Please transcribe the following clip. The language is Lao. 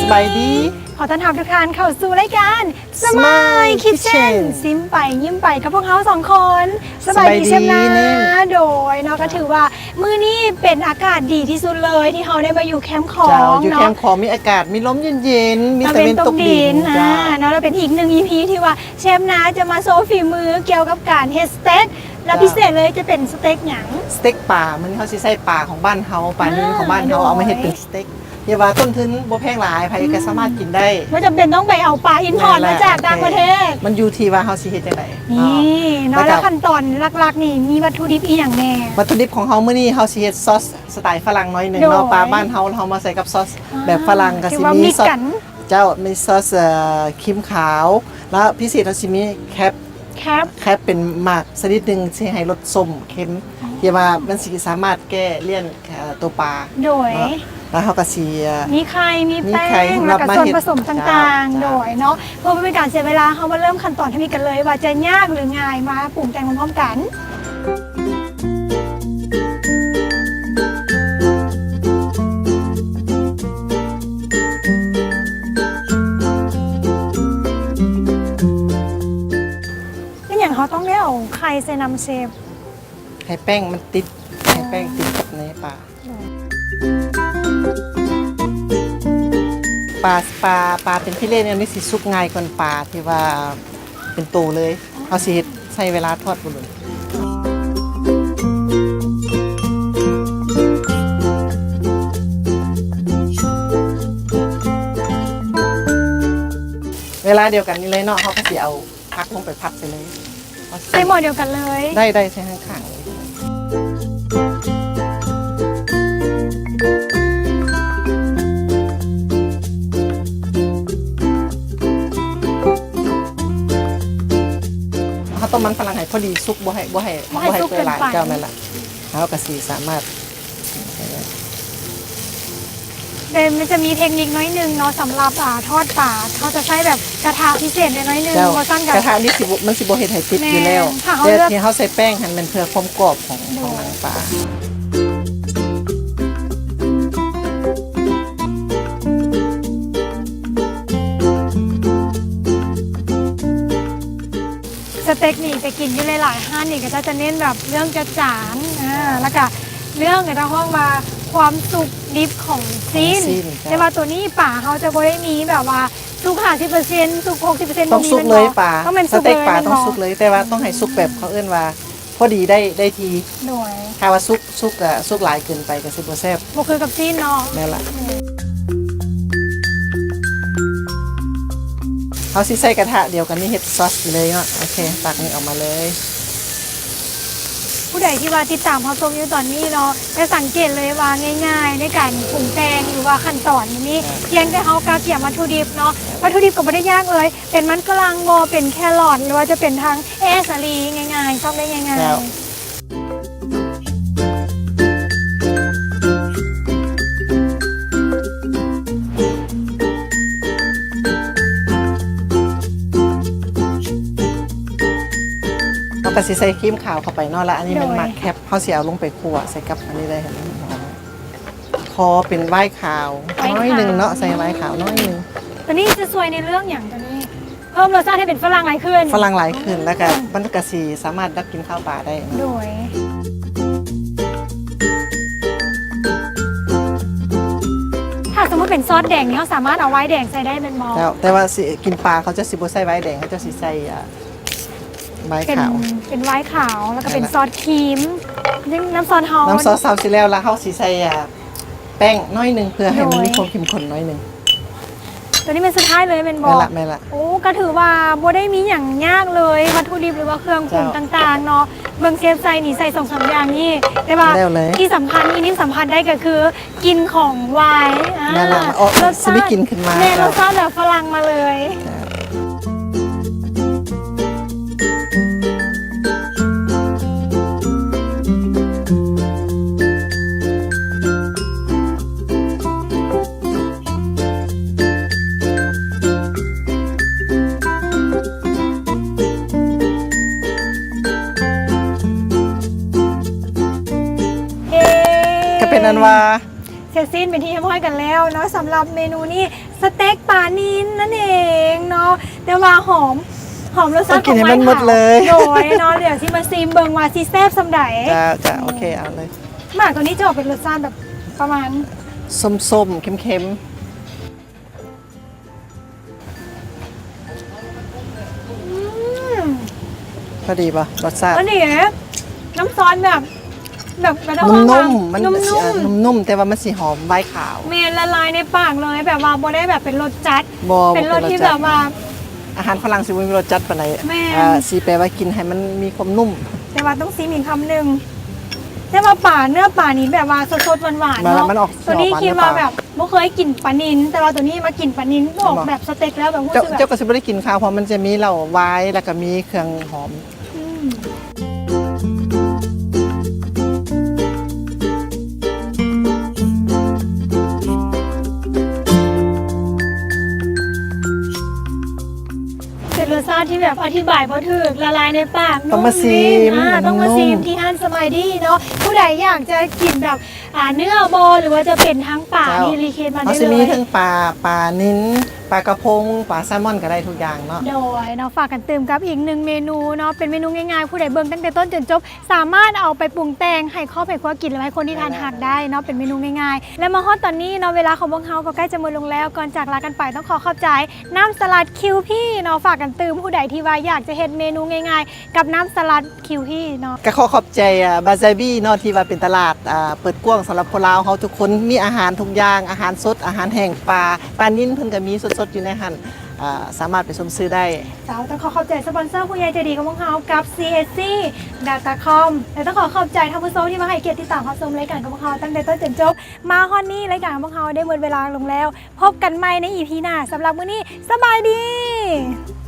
ສະບາຍດີ ຂໍຕ້ອນຮັບທຸກທ່ານເຂົ້າສູ່ລາຍການ Smile Smile Kitchen Kitchen ຊິມໄປຍິ້ມໄປກັບພວກເຮົາສອງຄົນ. ສະບາຍດີ ສະບາຍດີ ເຊຟນາ ແນນ ໂດຍເນາະ ກໍຖືວ່າມື້ນີ້ເປັນອາກາດດີທີ່ສຸດເລີຍ ທີ່ເຮົາໄດ້ມາຢູ່ແຄມຂອງ ເຈົ້າ ຢູ່ແຄມຂອງ ເນາະ ມີອາກາດ ມີລົມເຢັນໆ ມີຕາເວັນຕົກດິນ ຕາເວັນຕົກດິນ ເຈົ້າ ອ່າ ເນາະ ແລ້ວເປັນອີກໜຶ່ງ ອີ ພີ ທີ່ວ່າ ເຊຟນາຈະມາໂຊຝີມືກ່ຽວກັບການເຮັດສະເຕັກ ແລະ ເຈົ້າ ພິເສດເລີຍຈະເປັນສະເຕັກຫຍັງ? ສະເຕັກປາ ມື້ນີ້ເຮົາຊິໃຊ້ປາຂອງບ້ານເຮົາ ປານິນຂອງບ້ານເຮົາ ອ່າ ເອົາມາເຮັດເປັນສະເຕັກ ໂດຍ ທີ່ວ່າຕົ້ນທຶນບໍ່ແພງຫຼາຍ ໃຜກໍສາມາດກິນໄດ້ ບໍ່ຈຳເປັນຕ້ອງໄປເອົາປາອິນພອດມາຈາກຕ່າງປະເທດ ແມ່ນແຫຼະ ໂອເຄ ມັນຢູ່ທີ່ວ່າເຮົາຊິເຮັດຈັ່ງໃດ ນີ້ເນາະ ເນາະ ແລ້ວຂັ້ນຕອນຫຼັກໆນີ້ມີວັດຖຸດິບອີ່ຫຍັງແດ່? ວັດຖຸດິບຂອງເຮົາມື້ນີ້ເຮົາຊິເຮັດຊອສສະໄຕຝຣັ່ງໜ້ອຍໜຶ່ງເນາະ ໂດຍ ປາບ້ານເຮົາ ເຮົາມາໃສ່ກັບຊອສ ອ່າ ແບບຝຣັ່ງ ກໍຊິມີ ຖືວ່າມິກກັນ ຊອສ ເຈົ້າ ມີຊອສ ເອີ ຄຣີມຂາວ ແລ້ວພິເສດເຮົາຊິມີແຄບ ແຄບ ແຄບເປັນໝາກຊະນິດໜຶ່ງ ຊິໃຫ້ລົດສົ້ມເຄັມ ອໍ ທີ່ວ່າມັນຊິສາມາດແກ້ລ້ຽນ ເອີ ໂຕປາ ໂດຍ ເນາະ ແລ້ວເຮົາກໍຊິ ມີໄຂ່ ມີ ມີແປ້ງ ແລ້ວກໍສ່ວນປະສົມຕ່າງໆ ເຈົ້າ ໂດຍເນາະ ເພື່ອບໍ່ເປັນການເສຍເວລາ ເຮົາມາເລີ່ມຂັ້ນຕອນທຳອິດກັນເລີຍ ວ່າຈະຍາກຫຼືງ່າຍ ມາປຸງແຕ່ງໄປພ້ອມກັນ. ເປັນຫຍັງເຮົາຕ້ອງໄດ້ເອົາໄຂ່ໃສ່ນຳເຊຟ? ໃຫ້ແປ້ງມັນຕິດ ໃຫ້ແປ້ງຕິດກັບເນື້ອປາ ປາ ປາ ປາເປັນຟິເລແນວນີ້ຊິສຸກງ່າຍກວ່າປາທີ່ວ່າເປັນໂຕເລີຍ ເຮົາຊິເຮັດໃຊ້ເວລາທອດບໍ່ດົນ. ເວລາດຽວກັນນີ້ເລີຍເນາະ ເຮົາກໍຊິເອົາຜັກລົງໄປຜັດໃສ່ເລີຍ. ໃສ່ໝໍ້ດຽວກັນເລີຍ ໄດ້ ໄດ້ ໃສ່ຂ້າງໆ ເຮົາຕົ້ມມັນຝຣັ່ງໃຫ້ພໍດີສຸກ ບໍ່ໃຫ້ ບໍ່ໃຫ້ ບໍ່ໃຫ້ ບໍ່ໃຫ້ສຸກເກີນໄປ ເຈົ້າ ແມ່ນລະ ເຮົາກໍຊິສາມາດ ແຕ່ມັນຈະມີເທັກນິກໜ້ອຍໜຶ່ງເນາະ ສຳລັບ ອ່າ ທອດປາ ເຮົາຈະໃຊ້ແບບກະທະພິເສດໜ້ອຍໜຶ່ງ ເຈົ້າ ບໍ່ຊັ້ນກໍ ກະທະນີ້ຊິບໍ່ ມັນຊິບໍ່ເຮັດໃຫ້ຕິດຢູ່ແລ້ວ ແມ່ນ ຖ້າເຮົາເລືອກ ແຕ່ທີ່ເຮົາໃສ່ແປ້ງຫັ້ນແມ່ນເພື່ອຄວາມກອບຂອງ ໂດຍ ຂອງໜັງປາ. ສະເຕັກນີ້ໄປກິນຢູ່ຫຼາຍໆຮ້ານນີ້ ເຂົາເຈົ້າຈະເນັ້ນແບບເລື່ອງຈັດຈານ ອ່າ ແລ້ວກະເລື່ອງ ເຂົາເຈົ້າຮ້ອງວ່າຄວາມສຸກດິບຂອງຊີ້ນ ຂອງຊີ້ນ ແຕ່ວ່າໂຕນີ້ປາເຮົາຈະບໍ່ໄດ້ມີແບບວ່າສຸກຫ້າສິບເປີເຊັນ ສຸກຫົກສິບເປີເຊັນ ຕ້ອງສຸກເລີຍ ບໍ່ມີແມ່ນບໍ່? ປາ ຕ້ອງແມ່ນສຸກເລີຍ ສະເຕັກປາຕ້ອງສຸກເລີຍ ແມ່ນບໍ່? ແຕ່ວ່າຕ້ອງໃຫ້ສຸກແບບເຂົາເອີ້ນວ່າ ພໍດີໄດ້ ໄດ້ທີ່ ໂດຍ ຖ້າວ່າສຸກ ສຸກກະສຸກຫຼາຍເກີນໄປກະຊິບໍ່ແຊບ ບໍ່ຄືກັບຊີ້ນເນາະ ແມ່ນລະ ເຮົາຊິໃຊ້ກະທະດຽວກັນນີ້ເຮັດຊອສເລີຍເນາະ ໂອເຄ ຕັກນີ້ອອກມາເລີຍ. ຜູ້ໃດທີ່ວ່າຕິດຕາມຮັບຊົມຢູ່ຕອນນີ້ເນາະ ຈະສັງເກດເລີຍວ່າງ່າຍໆ ໃນການປຸງແຕ່ງ ຫຼືວ່າຂັ້ນຕອນນີ້ ອ່າ ພຽງແຕ່ເຮົາກະກຽມວັດຖຸດິບເນາະ ວັດຖຸດິບກໍບໍ່ໄດ້ຍາກເລີຍ ເປັນມັນຝຣັ່ງບໍ ເປັນແຄຣອດ ຫຼືວ່າຈະເປັນທັງແອສາລີ ງ່າຍໆ ຊອກໄດ້ງ່າຍໆ ແລ້ວ ເຮົາກະຊິໃສ່ຄຣີມຂາວເຂົ້າໄປເນາະ ລະອັນນີ້ແມ່ນ ໂດຍ ໝາກແຄບ ເຮົາຊິເອົາລົງໄປຂົ້ວໃສ່ກັບອັນນີ້ເລີຍ ໃຫ້ມັນຫອມ ຂໍເປັນວາຍຂາວ ວາຍຂາວ ໜ້ອຍໜຶ່ງເນາະ ໃສ່ວາຍຂາວໜ້ອຍໜຶ່ງ. ໂຕນີ້ຈະຊ່ວຍໃນເລື່ອງຫຍັງໂຕນີ້? ເພີ່ມລົດຊາດໃຫ້ເປັນຝຣັ່ງຫຼາຍຂຶ້ນ ຝຣັ່ງຫຼາຍຂຶ້ນ ແລ້ວກະ ອືມ ມັນກະຊິສາມາດດັບກິ່ນຄາວປາໄດ້ເນາະ ໂດຍ ຖ້າສົມມຸດເປັນຊອສແດງນີ້ ເຮົາສາມາດເອົາວາຍແດງໃສ່ໄດ້ແມ່ນບໍ່? ເຈົ້າ ແຕ່ວ່າຊິກິນປາເຂົາເຈົ້າຊິບໍ່ໃສ່ວາຍແດງ ເຂົາເຈົ້າຊິໃສ່ ອ່າ ວາຍຂາວ ເປັນ ເປັນວາຍຂາວ ແລ້ວກະເປັນ ນັ້ນລະ ຊອດຄຣີມ ນີ້ນ້ຳຊອດເຮົາ ນ້ຳຊອດເຮົາຊິແລ້ວລະ ເຮົາຊິໃສ່ ອ່າ ແປ້ງໜ້ອຍໜຶ່ງ ເພື່ອໃຫ້ມັນມີ ໂດຍ ຄວາມເຂັ້ມຂຸ້ນໜ້ອຍໜຶ່ງ. ໂຕນີ້ແມ່ນສຸດທ້າຍເລີຍແມ່ນບໍ່? ແມ່ນລະ ແມ່ນລະ ໂອ້ ກະຖືວ່າບໍ່ໄດ້ມີຫຍັງຍາກເລີຍ ວັດຖຸດິບ ຫຼືວ່າເຄື່ອງປຸງ ເຈົ້າ ຕ່າງໆເນາະ ເບິ່ງເຊຟໃສ່ນີ້ ໃສ່ສອງສາມຢ່າງນີ້ ແຕ່ວ່າ ແລ້ວເລີຍ ທີ່ສຳຄັນ ອີ່ນີ້ສຳພັດໄດ້ກະຄື ກິ່ນຂອງວາຍ ອ່າ ນັ້ນລະ ອອກ ລົດຊາດ ຊິໄດ້ກິ່ນຂຶ້ນມາ ແມ່ນ ເຈົ້າ ລົດຊາດແບບຝຣັ່ງມາເລີຍ ເຈົ້າ. ເຢ້ ກະເປັນອັນວ່າ ເສັດສິ້ນເປັນທີ່ຮຽບຮ້ອຍກັນແລ້ວເນາະ ສຳລັບເມນູນີ້ ສະເຕັກປານິນນັ້ນເອງເນາະ ແຕ່ວ່າຫອມ ຫອມລົດຊາດຂອງໄມ້ຂາວ ຕ້ອງກິນໃຫ້ມັນໝົດເລີຍ ໂດຍເນາະ ດຽວຊິມາຊີມເບິ່ງວ່າຊິແຊບສ່ຳໃດ. ຈ້າ ຈ້າ ໂອເຄ ເອົາເລີຍ. ໝາກໂຕນີ້ຈະອອກເປັນລົດຊາດແບບປະມານສົ້ມໆ ເຄັມໆ. ອືມ ພໍດີບໍ່ ລົດຊາດ? ພໍດີເດ້ ນ້ຳຊອດແບບ ແບບກະເດ້າ ນຸ້ມໆ ມັນ ນຸ້ມໆ ແຕ່ວ່າມັນຊິຫອມໄວນຂາວ ແມ່ນ ລະລາຍໃນປາກເລີຍ ແບບວ່າບໍ່ໄດ້ແບບເປັນລົດຈັດ ບໍ່ ເປັນລົດທີ່ແບບວ່າ ອາຫານຝຣັ່ງຊິບໍ່ມີລົດຈັດປານໃດ ແມ່ນ ຊິແປວ່າກິນໃຫ້ມັນມີຄວາມນຸ້ມ ແຕ່ວ່າຕ້ອງຊີມອີກຄຳໜຶ່ງ. ແຕ່ວ່າປາ ເນື້ອປານີ້ແບບວ່າສົດໆ ຫວານໆ ເນາະ ໂຕນີ້ຄິດວ່າແບບບໍ່ເຄີຍກິນປານິນ ແຕ່ວ່າໂຕນີ້ມາກິນປານິນ ອອກແບບສະເຕັກແລ້ວແບບຮູ້ສຶກ ເຈົ້າກໍຊິບໍ່ໄດ້ກິນຄາວ ເພາະມັນຈະມີເຫຼົ້າວາຍ ແລ້ວກໍມີເຄື່ອງຫອມ. ອືມ ເປັນລົດຊາດທີ່ແບບອະທິບາຍບໍ່ຖືກ ລະລາຍໃນປາກ ຕ້ອງມາຊີມ ນຸ້ມ ອ່າ ຕ້ອງມາຊີມທີ່ຮ້ານສະບາຍດີເນາະ. ຜູ້ໃດຢາກຈະກິນແບບ ອ່າ ເນື້ອບໍ່ ຫຼືວ່າຈະເປັນທັງປາ ເຈົ້າ ນີ້ ຣີເຄວສມາໄດ້ເລີຍ ເຮົາຊິມີທັງປາ ປານິນ ປາກະພົງ ປາແຊມອນ ກໍໄດ້ທຸກຢ່າງເນາະ. ໂດຍເນາະ ຝາກກັນຕື່ມກັບອີກໜຶ່ງເມນູເນາະ ເປັນເມນູງ່າຍໆ ຜູ້ໃດເບິ່ງຕັ້ງແຕ່ຕົ້ນຈົນຈົບ ສາມາດເອົາໄປປຸງແຕ່ງໃຫ້ຄອບໃຫ້ຄົວກິນ ຫຼືໃຫ້ຄົນທີ່ທ່ານຮັກໄດ້ເນາະ ເປັນເມນູງ່າຍໆ. ແລະ ມາຮອດຕອນນີ້ເນາະ ເວລາຂອງພວກເຮົາກໍໃກ້ຈະໝົດລົງແລ້ວ ກ່ອນຈາກລາກັນໄປ ຕ້ອງຂໍຂອບໃຈນ້ຳສະຫຼັດຄິວພີເນາະ ຝາກກັນຕື່ມ ຜູ້ໃດທີ່ວ່າຢາກຈະເຮັດເມນູງ່າຍໆ ກັບນ້ຳສະຫຼັດຄິວພີເນາະ ກໍຂໍຂອບໃຈ ອ່າ ບາຊາບີເນາະ ທີ່ວ່າເປັນຕະຫຼາດ ອ່າ ເປີດກວ້າງສຳລັບຄົນລາວເຮົາທຸກຄົນ ມີອາຫານທຸກຢ່າງ ອາຫານສົດ ອາຫານແຫ້ງ ປາ ປານິນເພິ່ນກໍມີສົດໆ ຢູ່ໃນຫັ້ນ ອ່າ ສາມາດໄປຊົມຊື້ໄດ້. ເຈົ້າ ຕ້ອງຂໍຂອບໃຈສະປອນເຊີຜູ້ໃຫຍ່ໃຈດີຂອງພວກເຮົາກັບ ຊີເອັດຊີ ດອດຄອມ ແລະ ຕ້ອງຂໍຂອບໃຈທ່ານຜູ້ຊົມທີ່ມາໃຫ້ກຽດຕິດຕາມຮັບຊົມລາຍການຂອງພວກເຮົາຕັ້ງແຕ່ຕົ້ນຈົນຈົບ. ມາຮອດນີ້ລາຍການຂອງພວກເຮົາໄດ້ໝົດເວລາລົງແລ້ວ. ພົບກັນໃໝ່ໃນອີພີໜ້າ. ສຳລັບມື້ນີ້ ສະບາຍດີ.